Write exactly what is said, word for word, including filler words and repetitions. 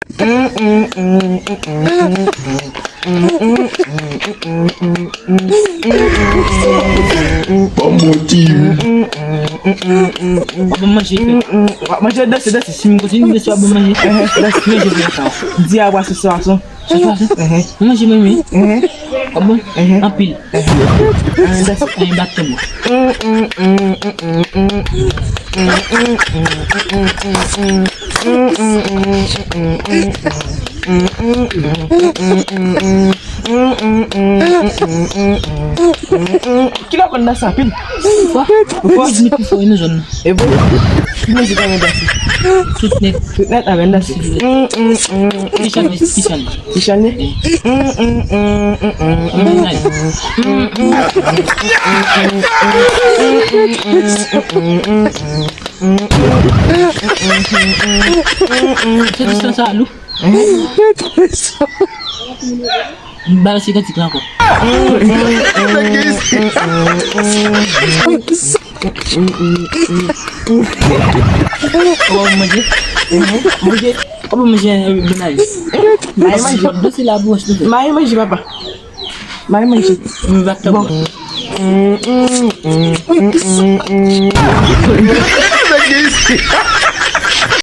Ban m yon ti. W ap ban m manje, frè. W ap manje, danse, danse. Si m kontinye danse, w ap ban m manje. Danse. Manje pou mwen. Di a bwa sou swason. Sou swason? Manje mwen, wi. W ap bon? Anpil. Danse. Anyen bat tanbou. Kilè w konn danse anpil? Fò. Fò. Ni pi fò, e nou zòn nan. E bon? Ki mizik w renmen danse? Tout nèt. Tout nèt, a, ben danse. Ki chan li? Ki chan li? Ki chan li? Se ti chan sa, Lou. Balanse kantik la ankò. Ou manje? Manje. Ou manje, Benay? Manje, manje. Danse la bwòs nou fè. Manje, manje, papa. Manje, manje. M bat tanbou. Bon.